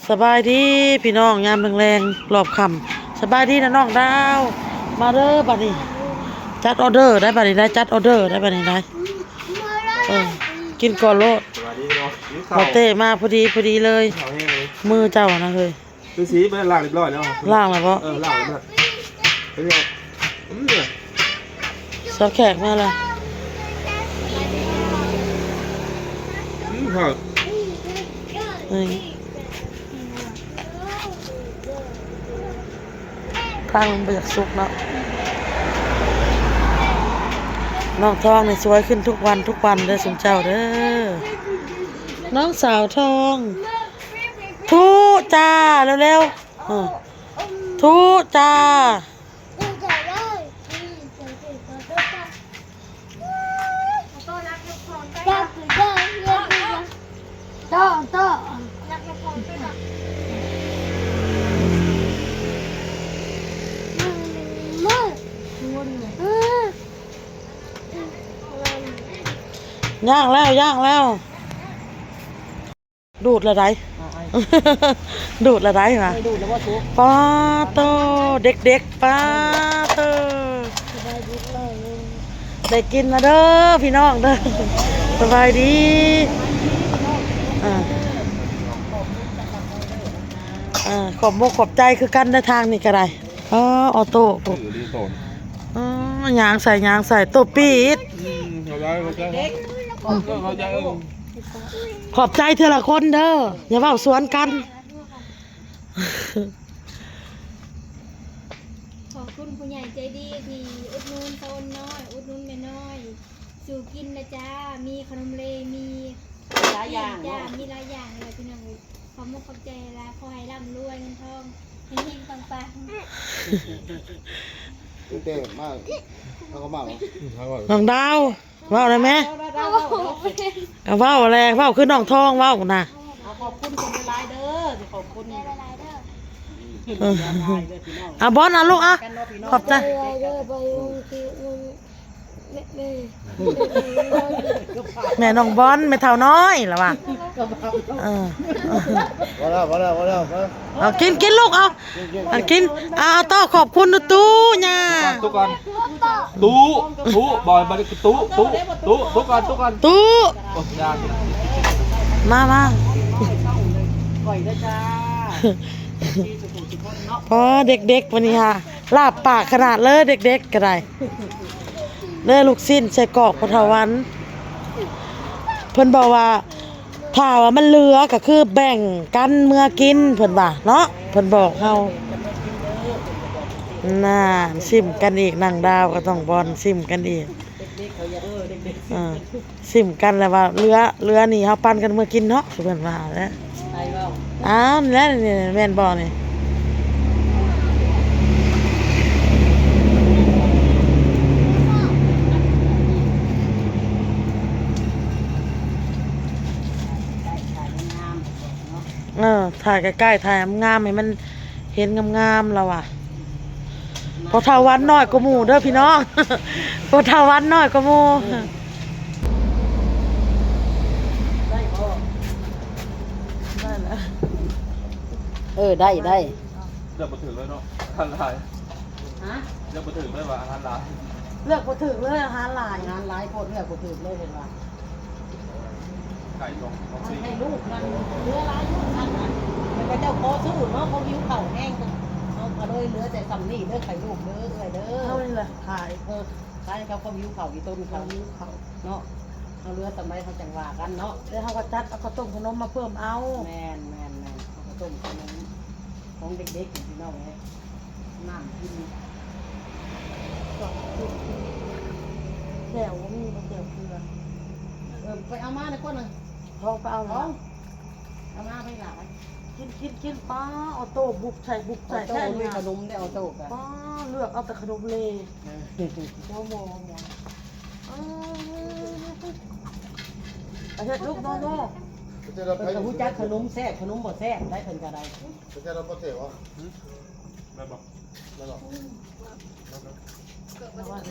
ສະບາຍດີພີ່ນ້ອງ ຍາມແລງໆ ລອບຄ່ຳ ສະບາຍດີນະນ້ອງດາວ ມາເດີບາດນີ້ ຈັດອອເດີໄດ້ບາດນີ້ໄດ້ ຈັດອອເດີໄດ້ບາດນີ້ໄດ້ ເອີ ກິນກ່ອນໂລດ ສະບາຍດີເນາະ ຫິວເຂົ້າ ບໍ່ເຕະມາພໍດີ ພໍດີເລີຍ ຫິວເຂົ້າແຮງເລີຍ ມືເຈົ້ານະເຮີ້ຍ ຄືສີໄປລ້າງຮຽບຮ້ອຍແລ້ວ ລ້າງແລ້ວບໍ່? ເອີ ລ້າງແລ້ວ ເປັນຫຍັງ? ອືມ ສາວແຂກມາແລ້ວ ອືມ ເຂົ້າ ນີ້ ທາງມັນບໍ່ຢາກສຸກເນາະ ນ້ອງທອງນີ້ສວຍຂຶ້ນທຸກວັນທຸກວັນເດີຊຸມເຈົ້າເດີ ນ້ອງສາວທອງ ທຸຈ້າ ເລັວໆ ເອີ ທຸຈ້າ ຍ່າງແລ້ວ ຍ່າງແລ້ວ. ດູດລະໄດ ອ່າ ອ່າ ດູດລະໄດຫວາ ເອີ ດູດລະບໍ່ສຸກ ປາໂຕ ເດັກໆ ປາໂຕ ສະບາຍດີ ໄດ້ກິນລະເດີພີ່ນ້ອງເດີ ສະບາຍດີ ອ່າ ອ່າ ຂອບມຸກຂອບໃຈຄືກັນເດີ ທາງນີ້ກະໄດ້ ອໍ ອໍໂຕ້ ເອີ ດີໂຕນ ອໍ ຍ່າງໃສ່ ຍ່າງໃສ່ ໂຕປີດ ອືມ ເຂົ້າໃຈ ເຂົ້າໃຈ ເຂົ້າໃຈ ເອີ ຂອບໃຈເທື່ອລະຄົນເດີ ຢ່າເວົ້າສວນກັນ ຂອບຄຸນຜູ້ໃຫຍ່ໃຈດີທີ່ອຸດໜູນສາວອ້ນນ້ອຍ ອຸດໜູນແມ່ນ້ອຍ ສູ່ກິນນະຈ້າ ມີຂະໜົມເລ ມີຫຼາຍຢ່າງ ມີຫຼາຍຢ່າງເລີຍພີ່ນ້ອງເອີຍ ຂອບມຸກຂອບໃຈຫຼາຍ ຂໍໃຫ້ລ່ຳລວຍເງິນທອງ ເຮັງໆ ປັງໆ ຕັ້ງແຕ່ມາ ເຮົາກໍມາ ນ້ອງດາວ ເວົ້າໄດ້ແມ ເວົ້າແຫຼະ ເວົ້າຄືນ້ອງທອງເວົ້ານະ ເອົາ ຂອບຄຸນເພິ່ນຫຼາຍໆເດີ ຂອບຄຸນຫຼາຍໆເດີ ເອີ ເອົາບອນ ເອົາລູກ ເອົາ ຂອບໃຈ ແມ່ນ້ອງບອນ ແມ່ເຖົ້ານ້ອຍລະວ່າ ເອີ ພໍແລ້ວ ພໍແລ້ວ ພໍແລ້ວ ເອົາ ກິນ ກິນລູກ ເອົາ ອ່ະ ກິນ ອ່າ ເອົາ ເຕົ້າ ຂອບຄຸນຕູ້ຕູ້ຍ່າ ຕູ້ກ່ອນ ຕູ້ ຕູ້ ບໍ່ ບໍ່ໄດ້ຕູ້ ຕູ້ ຕູ້ ຕູ້ກ່ອນ ຕູ້ກ່ອນ ຕູ້ ໂອ້ ຢ່າ ມາ ມາ ຂ້ອຍເດີຈ້າ ພໍເດັກໆ ວັນນີ້ຫາ ລາບປາກຂະໜາດເລີຍ ເດັກໆ ກະໄດ້ ເລີຍລູກຊີ້ນໄສ້ກອກພໍ່ເຖົ້າວັນ ເພິ່ນບອກວ່າ ຖ້າວ່າມັນເຫຼືອກະຄືແບ່ງກັນເມືອກິນ ເພິ່ນວ່າເນາະ ເພິ່ນບອກເຮົາ ນັ້ນ ຊິມກັນອີກ ນາງດາວກັບນ້ອງບອນ ຊິມກັນອີກ ເອີ ຊິມກັນແລ້ວວ່າເຫຼືອ ເຫຼືອນີ້ເຮົາປັນກັນເມືອກິນເນາະ ຄືເພິ່ນວ່າແຫຼະ ອ້າວ ແມ່ນແຫຼະ ນີ້ແມ່ນບໍ່ນີ້ ເອີ ຖ່າຍໃກ້ໆ ຖ່າຍງາມໆ ໃຫ້ມັນເຫັນງາມໆ ລາວວ່າ ພໍ່ເຖົ້າວັນນ້ອຍກວ່າໝູ່ເດີພີ່ນ້ອງ ພໍ່ເຖົ້າວັນນ້ອຍກວ່າໝູ່ ໄດ້ບໍ່ ໄດ້ແລ້ວ ເອີ ໄດ້ ໄດ້ ເລືອກບໍ່ຖືກເລີຍເນາະ ອາຫານຫຼາຍ ຮະ ເລືອກບໍ່ຖືກເລີຍວ່າອາຫານຫຼາຍ ເລືອກບໍ່ຖືກເລີຍ ອາຫານຫຼາຍ ອາຫານຫຼາຍໂພດ ເລືອກບໍ່ຖືກເລີຍ ເຫັນວ່າ ໄກ່ສອງ ສອງປີ ໃຫ້ລູກນັ້ນເຫຼືອຫຼາຍ ລູກນັ້ນນະ ແລ້ວເຂົາເຈົ້າຂໍຊື້ເນາະ ເຂົາຫິວເຂົ້າແຮງ ເຮົາກະເລີຍເຫຼືອແຕ່ສ່ຳນີ້ເດີ ໄຂ່ລູກເດີ ເອື້ອຍເດີ ເຮົານີ້ລະຂາຍ ເອີ ຂາຍໃຫ້ເຂົາ ເຂົາຫິວເຂົ້າອີ່ຕົນເຂົາ ເຂົາຫິວເຂົ້າເນາະ ເຮົາເຫຼືອສ່ຳໃດເຮົາຈັ່ງວ່າກັນເນາະ ແລ້ວເຮົາກະຈັດເອົາເຂົ້າຕົ້ມຂະໜົມມາເພີ່ມເອົາ ແມ່ນ ແມ່ນ ແມ່ນ ເອົາເຂົ້າຕົ້ມຂະໜົມຂອງເດັກໆ ພີ່ນ້ອງເອີຍ ນ້ຳກິນ ແຈ່ວບໍ່ມີ ບໍ່ແຈ່ວເກືອ ເອີ ໄປເອົາມາໃນຄົນໜຶ່ງ ທອງໄປເອົາ ທອງ ເອົາມາໄປຫຼາຍ ກິນ ກິນ ກິນ ປ້າ ອອໂຕ້ບຸກໃສ່ ບຸກໃສ່ ອອໂຕ້ ແທ້ ມີຂະໜົມໄດ້ ອອໂຕ້ກະ ປ້າ ເລືອກເອົາແຕ່ຂະໜົມເລ ເອີ ໂອ້ ໝໍ ໝໍ ເອີ ເຮັດລູກ ໂນໂນ ເພິ່ນກະຮູ້ຈັກຂະໜົມແຊບ ຂະໜົມບໍ່ແຊບໄດ໋ ເພິ່ນກະໄດ້ ເພິ່ນຈະໄດ້ບໍ່ແຊບຫວາ? ແມ່ນບໍ່? ແມ່ນບໍ່? ເປັນຈັ່ງໃດ?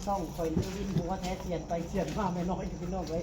ຊ່ອງຂ້ອຍນີ້ວິນຫົວແທ້ ສຽນໄປສຽນມາ ແມ່ນ້ອຍຢູ່ພີ່ນ້ອງເອີຍ.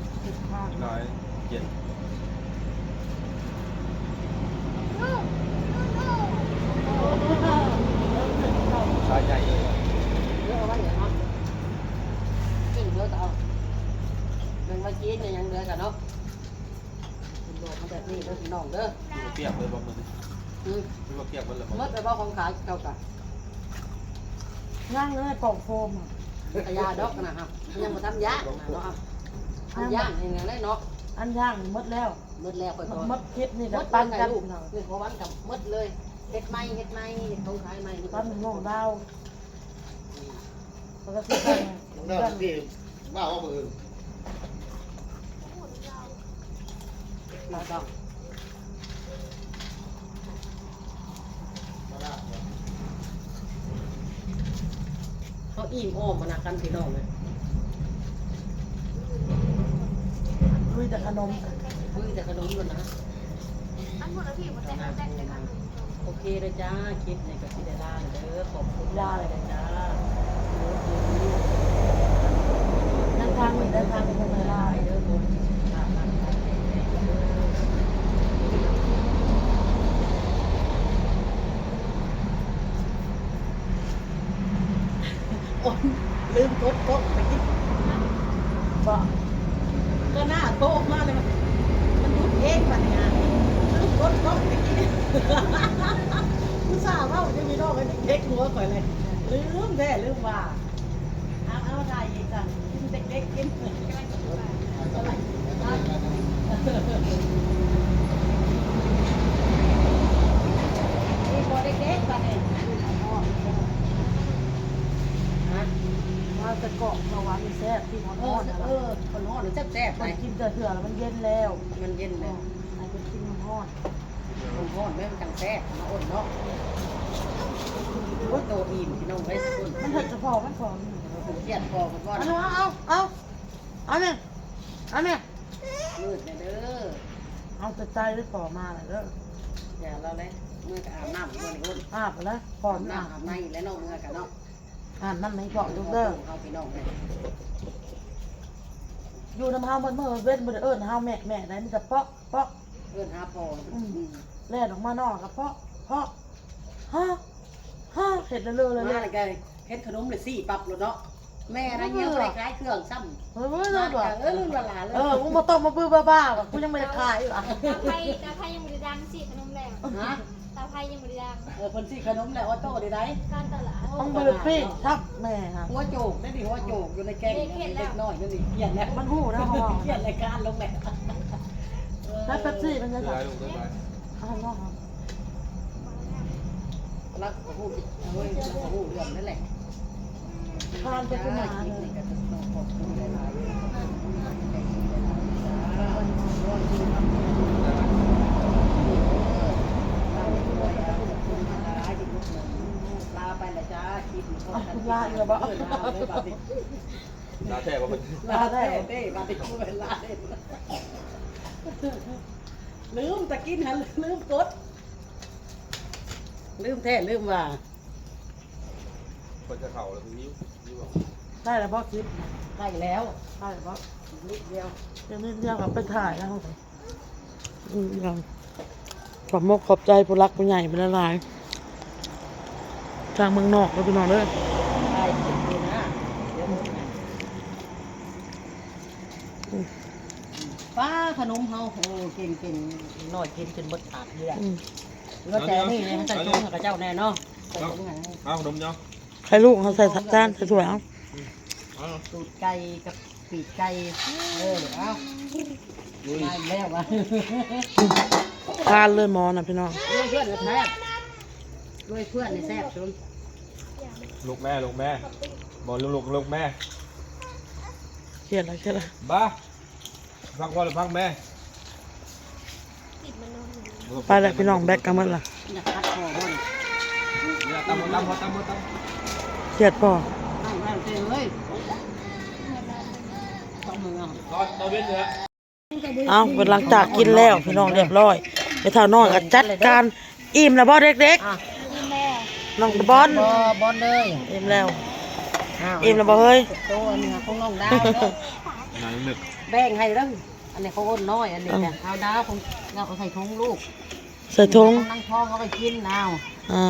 ນ້ອຍເຢັນ ສາຍໃຫຍ່ເລີຍ ເຫຼືອເອົາໄວ້ເນາະ ກິນເຫຼືອກໍເອົາ ແບ່ງໄວ້ກິນ ຍັງເຫຼືອກໍເນາະ ເພິ່ນບອກມາແບບນີ້ເດີພີ່ນ້ອງເດີ ກິນປຽກເລີຍບໍ່ມື້ນີ້? ອືມ ກິນປຽກເບິດແລ້ວບໍ່? ໝົດແລ້ວບໍ່ຂອງຂາຍເຈົ້າກະ? ຍັງເລີຍ ກ່ອງໂຟມ ກະຢ່າດອກນະ ຍັງບໍ່ທັນຢ້ານນະເນາະ ອັນຢ້ານນີ້ນະເນາະ ອັນຍ່າງໝົດແລ້ວ ໝົດແລ້ວ ຂ້ອຍກໍໝົດ ໝົດຄລິບນີ້ກໍປັນກັນ ນີ້ຂອງຫວານກໍໝົດເລີຍ ເຮັດໃໝ່ ເຮັດໃໝ່ ເຮັດຂອງຂາຍໃໝ່ ປັນໝູ່ລາວ ມັນກໍຄືກັນ ນ້ອງເຈົ້າທີ່ວ່າວ່າມື້ອື່ນ ເຮົາອີ່ມອ້ອມມານະກັນພີ່ນ້ອງເອີຍ ລຸຍແຕ່ຂະໜົມ ລຸຍແຕ່ຂະໜົມພຸ້ນນະ ອັນພຸ້ນລະພີ່ ບໍ່ແຕກ ແຕກເລີຍນະ ໂອເຄເດີຈ້າ ຄລິບນີ້ກໍຊິໄດ້ລາແລ້ວເດີ ຂອບຄຸນຫຼາຍໆເດີຈ້າ ເດີ ເດີ ເດີ ເດີ ເດີ ເດີ ເດີ ເດີ ເດີ ເດີ ເດີ ເດີ ເດີ ໂອ້ຍ ລືມກົດກ້ອງໄປກິນ ບໍ່ ກໍໜ້າໂທມາເລີຍ ມັນ ມັນຢຸດເອງບັດນີ້ຫາ ລືມກົດກ້ອງໄປກິນ ອຸດສ່າເວົ້າຢູ່ພີ່ນ້ອງເອີຍ ເດັກຫົວຂ້ອຍເລີຍ ລືມແທ້ ລືມວ່າ ເອົາ ເອົາ ຖ່າຍອີກ ກິນເດັກໆກິນ ອີກບໍ່ເດັກໆບັດນີ້ ຮະ ວ່າແຕ່ກອກເມື່ອວານນີ້ແຊບ ກິນຮ້ອນໆ ເອີ ຮ້ອນໆ ແຊບໆ ໄດ້ ກິນແຕ່ເທື່ອແລ້ວມັນເຢັນແລ້ວ ມັນເຢັນແລ້ວ ໃຫ້ເພິ່ນກິນຮ້ອນໆ ຮ້ອນໆ ແມ່ນມັນຈັ່ງແຊບເນາະ ອົນເນາະ ໂອ້ຍ ໂຕອີ່ມພີ່ນ້ອງເອີຍ ມັນເຮັດສະເພາະມັນພໍ ເອີ ເພິ່ນຄຽດພໍເພິ່ນວ່າ ເອົາ ເອົາ ເອົາ ເອົາແມ່ ເອົາແມ່ ມືດແລ້ວເດີ ເອົາແຕ່ໃຈເດີ ພໍມາແລ້ວເດີ ແລ້ວລາວເລີຍ ເມືອກໍອາບນ້ຳກ່ອນ ອາບແລ້ວ ອາບນ້ຳອາບໃນແລ້ວເນາະ ເມືອກໍເນາະ ອາບນ້ຳໃຫ້ພໍ່ລູກເດີ ເຮົາພີ່ນ້ອງເອີຍ ຢູ່ນຳເຮົາໝົດມື້ໝົດເວັນ ບໍ່ໄດ້ເອີ້ນເຮົາແມ່ ແມ່ໃດ ມີແຕ່ເປາະ ເປາະ ເອີ້ນຫາພໍ່ ອືມ ອືມ ແລ່ນອອກມານອກກໍເປາະ ເປາະ ຮະ ຮະ ເຮັດເລີໆ ມາແລ້ວກໍເຫັນຂະໜົມແລ້ວຊີ້ປັບໂລດເນາະ ແມ່ນະ ເອີ ຍັງບໍ່ໄດ້ຂາຍເຄື່ອງຊ້ຳ ເອີ ມາແລ້ວກໍ ເອີ ຫຼ້າໆ ເລີຍ ເອີ ມຶງບໍ່ຕ້ອງມາບຶບບ້າໆ ວ່າກູຍັງບໍ່ໄດ້ຂາຍຢູ່ ຕາໄຟ ຕາໄຟຍັງບໍ່ໄດ້ດັງ ຊີ້ຂະໜົມແລ້ວ ຮະ? ເຕົາໄຟຍັງບໍ່ໄດ້ດັງ ເອີ ເພິ່ນຊີ້ຂະໜົມແລ້ວ ອອໂຕ້ໄດ້ໃດ ການຕະຫຼາດ ມັນບໍ່ໄດ້ປີ້ງທັບແມ່ຫັ້ນ ຫົວໂຈກໄດ້ນີ້ ຫົວໂຈກຢູ່ໃນແກງ ເຮັດແລ້ວ ເດັກນ້ອຍຢູ່ນີ້ ຂຽນແລ້ວ ມັນຮູ້ແລ້ວ ຂຽນລາຍການລົງແລ້ວ ແລ້ວເປັບຊີມັນຈະ ເອົາໃຫ້ນ້ອງເຮົາ ລັກກໍຮູ້ ໂອ້ຍ ລັກກໍຮູ້ເລື່ອງນັ້ນແຫຼະ ຜ່ານໄປຄືໝາເລີຍ ລາໄປລະຈ້າ ຄລິບນີ້ພໍກັນ ລາອີກແລ້ວບໍ? ລາແທ້ບໍ່ເພິ່ນ? ລາແທ້ເດ້ ບາດນີ້ບໍ່ແມ່ນລາເດ້ ລືມ ຕະກີ້ຫັ້ນລືມກົດ ລືມແທ້ລືມວ່າ ເພິ່ນຈະເຂົ້າແລ້ວ ຫິວ ຫິວ ໄດ້ແລ້ວບໍ່ຄລິບ? ໄດ້ແລ້ວ ໄດ້ແລ້ວບໍ່? ນິດດຽວ ເປັນນິດດຽວກໍໄປຖ່າຍແລ້ວ ອືມ ຂອບມົກຂອບໃຈຜູ້ຫຼັກຜູ້ໃຫຍ່ເພິ່ນຫຼາຍໆ ທາງເມືອງນອກເດີພີ່ນ້ອງເດີ ໄດ້ກິນຢູ່ນະ ອືມ ປ້າ ຂະໜົມເຮົາ ໂອ້ ເກັ່ງໆ ນ້ອຍກິນຈົນເບິດຖາດເລີຍ ອືມ ວ່າແຕ່ນີ້ໃສ່ຖົງໃຫ້ເຂົາເຈົ້າແດ່ເນາະ ໃສ່ຖົງໃຫ້ ເອົາຂະໜົມເນາະ ໃຫ້ລູກເຮົາໃສ່ຈານໃສ່ຖ້ວຍເອົາ ເອົາ ຕູດໄກ່ກັບປີກໄກ່ ເອີ ເອົາ ລຸຍ ໄດ້ແລ້ວວ່າ ຜ່ານເລີຍໝໍນະພີ່ນ້ອງ ເພື່ອນກໍແຊບ ດ້ວຍເພື່ອນນີ້ແຊບສຸດ ລູກແມ່ ລູກແມ່ ບໍ່ ລູກ ລູກແມ່ ຄຽດລະ ຄຽດລະ ບ້າ ພັກຜ່ອນ ພັກແມ່ ໄປລະພີ່ນ້ອງ ແບັດກັນໝົດລະ ຢາກຕັດຄໍບໍ່ນີ້ ຕຳ ຕຳ ຕຳ ຕຳ ຄຽດພໍ ຕຳ ຕຳ ເອີຍ ຕຳ ຕຳ ເອີຍ ເອົາ ຫຼັງຈາກກິນແລ້ວພີ່ນ້ອງ ຮຽບຮ້ອຍ ແມ່ເຖົ້ານ້ອຍກໍຈັດການ ອີ່ມແລ້ວບໍ່ເດັກໆ? ອ່ະ ອີ່ມແລ້ວ ນ້ອງຕະບອນ ບໍ່ ບໍ່ເລີຍ ອີ່ມແລ້ວ ອ່າ ອີ່ມແລ້ວບໍ່ເຮີ້ຍ? ໂຕອັນນີ້ຂອງນ້ອງດາວເດີ ແບ່ງໃຫ້ເດີ ອັນນີ້ຂອງອ້ນນ້ອຍ ອັນນີ້ ອ່າ ຂອງດາວ ຂອງດາວເອົາໃສ່ຖົງລູກ ໃສ່ຖົງ ຂອງນາງທອງເອົາໄປກິນ ອ້າວ ອ່າ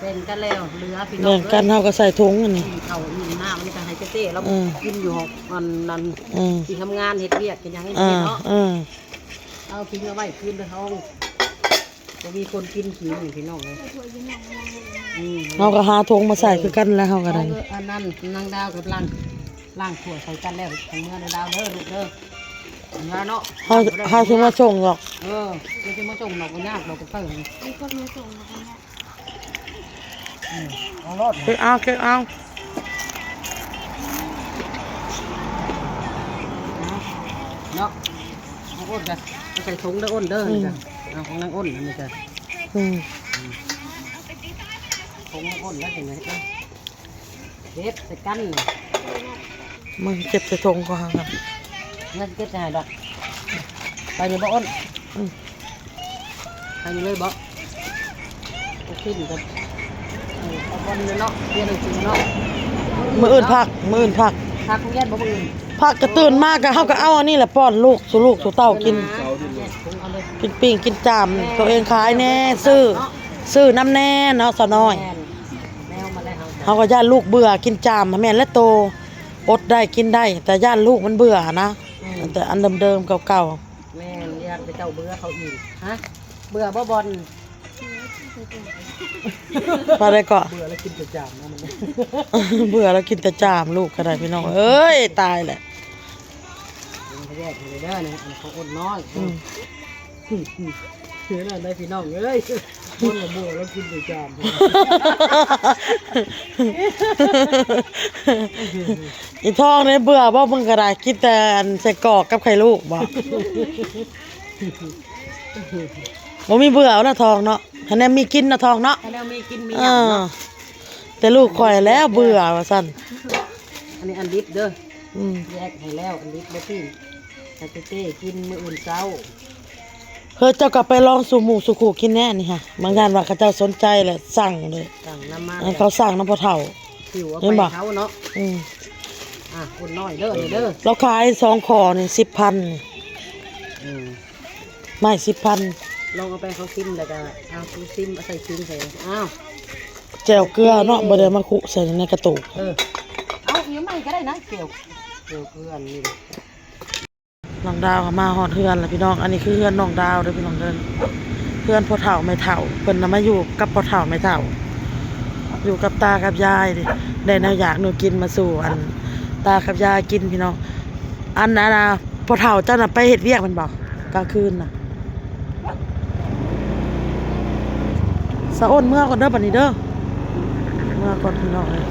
ແບ່ງກັນແລ້ວ ເຫຼືອພີ່ນ້ອງ ແບ່ງກັນ ເຮົາກໍໃສ່ຖົງອັນນີ້ ກິນເຂົ້າອີ່ມນ້ຳ ອັນນີ້ກໍໃຫ້ເຕ້ໆ ລາວ ເອີ ກິນຢູ່ຫ້ອງ ອັນນັ້ນ ເອີ ທີ່ທຳງານເຮັດວຽກເຮັດຫຍັງ ອ່າ ເນາະ ເອີ ເອົາຖິ້ມເອົາໄວ້ຄືນເດີເຮົາ ບໍ່ມີຄົນກິນຂີ້ນີ້ພີ່ນ້ອງເອີຍ ອືມ ເຮົາກໍຫາຖົງມາໃສ່ຄືກັນແຫຼະ ເຮົາກໍໄດ້ ເອີ ອັນນັ້ນນາງດາວກັບລ້າງ ລ້າງຖ້ວຍໃສ່ກັນແລ້ວ ໃຫ້ເມືອນາງດາວເດີລູກເດີ ເມືອເນາະ ເຮົາ ເຮົາຊິມາສົ່ງດອກ ເອີ ເຮົາຊິມາສົ່ງດອກ ບໍ່ຍາກດອກ ໄປເບິ່ງ ມີຄົນມາສົ່ງດອກ ອືມ ເອົາໂລດ ເກັບເອົາ ເກັບເອົາ ເນາະ ເອົາອ້ນກັນ ເອົາໃສ່ຖົງເດີອ້ນເດີ ອືມ ເອົາຂອງນາງອ້ນອັນນີ້ກະ ອືມ ອືມ ຖົງນາງອ້ນແລ້ວຈັ່ງໃດ ເກັບໃສ່ກັນ ມຶງເກັບໃສ່ຖົງກ່ອນ ເງິນເກັບໃສ່ໃຫ້ດອກ ໄປນີ້ບໍ່ອ້ນ ອືມ ໃຫ້ເລີຍບໍ່? ໂອເຄ ນີ້ກໍ ເອີ ເອົາບ່ອນເລີຍເນາະ ຮຽນໜັງສືເນາະ ມື້ອື່ນພັກ ມື້ອື່ນພັກ ພັກໂຮງຮຽນບໍ່ມື້ອື່ນ? ພັກກໍຕື່ນມາກໍ ເຮົາກໍເອົາອັນນີ້ແຫຼະປ້ອນລູກສູ່ລູກສູ່ເຕົ້າກິນ ກິນປີ້ງກິນຈ້າມ ໂຕເອງຂາຍແດ່ ຊື້ ຊື້ນຳແດ່ເນາະ ສາວນ້ອຍ ແມ່ນ ແນວມາແລ້ວ ເຮົາກໍຢ້ານລູກເບື່ອກິນຈ້າມ ແມ່ນແຫຼະໂຕ ອົດໄດ້ກິນໄດ້ ແຕ່ຢ້ານລູກມັນເບື່ອນະ ອືມ ແຕ່ອັນເດີມໆ ເກົ່າໆ ແມ່ນ ຢ້ານເຂົາເຈົ້າເບື່ອເຂົາອີກ ຮະ ເບື່ອບໍ່ບອນ ວ່າໄດ້ເກາະ ເບື່ອແລ້ວກິນແຕ່ຈາມເນາະ ເບື່ອແລ້ວກິນແຕ່ຈາມ ລູກກໍໄດ້ພີ່ນ້ອງເອີຍ ຕາຍແຫຼະ ກິນແຍກໃຫ້ເດີ ອັນນີ້ຂອງອ້ນນ້ອຍ ອືມ ເຫັນແລ້ວໄດ້ພີ່ນ້ອງເອີຍ ຄົນລະບໍ່ແລ້ວກິນແຕ່ຈາມ ອີ່ທອງນີ້ເບື່ອບໍ່ ມຶງກໍໄດ້ກິນແຕ່ອັນໄສ້ກອກກັບໄຂ່ລູກບໍ່? ບໍ່ມີເບື່ອເນາະທອງເນາະ ໃຫ້ແນວມີກິນເນາະທອງເນາະ ໃຫ້ແນວມີກິນມີຫຍັງເນາະ ເອີ ແຕ່ລູກຂ້ອຍແລ້ວເບື່ອວ່າຊັ້ນ ອັນນີ້ອັນດິບເດີ ອືມ ແຍກໃຫ້ແລ້ວ ອັນດິບບໍ່ປີ້ງ ໃຫ້ເຕ້ໆກິນມື້ອື່ນເຊົ້າ ເຮີ້ຍ ເຈົ້າກໍໄປລອງສູ່ໝູ່ສູ່ຄູ່ກິນແດ່ນີ້ຫະ ບາງທ່ານວ່າເຂົາເຈົ້າສົນໃຈແຫຼະສັ່ງເລີຍ ສັ່ງນຳມາ ເອີ ເຂົາສັ່ງນຳພໍ່ເຖົ້າ ເຫັນບໍ່? ເຂົາເນາະ ອືມ ເອົ ອ່ະ ຄົນນ້ອຍເດີນີ້ເດີ ລາວຂາຍສອງຂໍ້ນີ້ສິບພັນນີ້ ອືມ ໄມ້ສິບພັນ ລອງເອົາໄປເຂົາຊິມ ແລ້ວກໍເອົາຊິມ ເອົາໃສ່ຖົງໃສ່ ອ້າວ ແຈ່ວເກືອເນາະ ບໍ່ໄດ້ມາຄຸໃສ່ໃນກະໂຕກ ເອີ ເອົາອີກໄມ້ກໍໄດ້ນະ ແຈ່ວ ແຈ່ວເກືອອັນນີ້ ນ້ອງດາວກໍມາຮອດເຮືອນແລ້ວພີ່ນ້ອງ ອັນນີ້ຄືເຮືອນນ້ອງດາວເດີພີ່ນ້ອງເດີ ເຮືອນພໍ່ເຖົ້າແມ່ເຖົ້າ ເພິ່ນນະມາຢູ່ກັບພໍ່ເຖົ້າແມ່ເຖົ້າ ຢູ່ກັບຕາກັບຍາຍ ໄດ້ແນວຢາກແນວກິນມາສູ່ອັນຕາກັບຍາຍກິນພີ່ນ້ອງ ອັນ ອັນ ອັນ ພໍ່ເຖົ້າເຈົ້ານະໄປເຮັດວຽກແມ່ນບໍ່ ກາງຄືນນະ? ສາໂອນເມືອກ່ອນເດີບັດນີ້ເດີ ເມືອກ່ອນພີ່ນ້ອງເອີຍ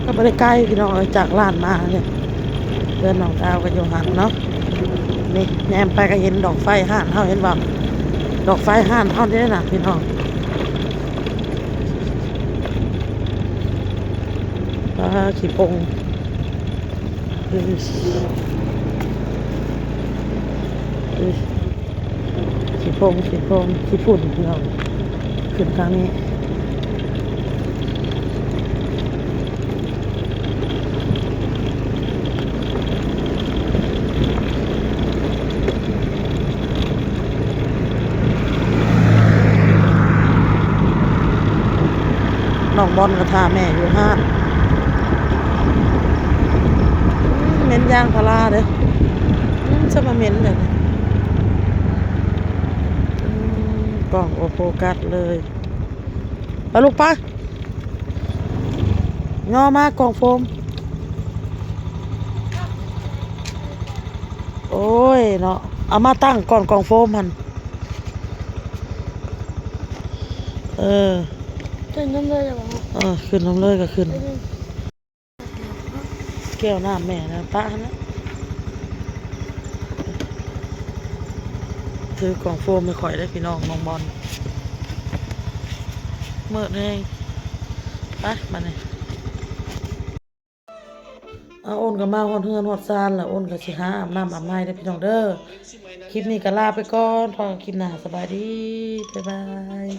ກໍບໍ່ໄດ້ໄກພີ່ນ້ອງເອີຍ ຈາກຮ້ານມານີ້ ເຮືອນນ້ອງດາວກໍຢູ່ຫັ້ນເນາະ ນີ້ແນມໄປກໍເຫັນດອກໄຟຮ້ານເຮົາ ເຫັນບໍ່ ດອກໄຟຮ້ານເຮົາເດ້ນະພີ່ນ້ອງ. ປາ ຂີ້ຜົງ ອື ອື ຂີ້ຜົງ ຂີ້ຜົງ ຂີ້ຝຸ່ນພີ່ນ້ອງ ຂຶ້ນທາງນີ້. ນ້ອງບອນກໍຖ້າແມ່ຢູ່ຮ້ານ ອືມ ເໝັນຢາງພາລາເດ້ ອືມ ຊະມາເໝັນແບບນີ້ ອືມ ກ້ອງບໍ່ໂຟກັສເລີຍ ໄປລູກໄປ. ຍໍມາກ່ອງໂຟມ ໂອ້ຍເນາະ ເອົາມາຕັ້ງກ່ອນກ່ອງໂຟມຫັ້ນ ເອີ ຂຶ້ນນຳເລີຍບໍ່? ເອີ ຂຶ້ນນຳເລີຍກໍຂຶ້ນ ແກ້ວນ້ຳແມ່ນະ ປະຫັ້ນນະ ຖືກ່ອງໂຟມໃຫ້ຂ້ອຍເດີ້ພີ່ນ້ອງ ນ້ອງບອນ ມືດແຮງ ໄປບາດນີ້. ອາ ໂອນກໍມາຮອດເຮືອນຮອດຊານແລ້ວ ໂອນກໍຊິຫາອາບນ້ຳອາບໃນເດີ້ພີ່ນ້ອງເດີ້ ຄລິບນີ້ກໍລາໄປກ່ອນ ພໍ້ກັນຄລິບໜ້າ ສະບາຍດີ ບາຍບາຍ.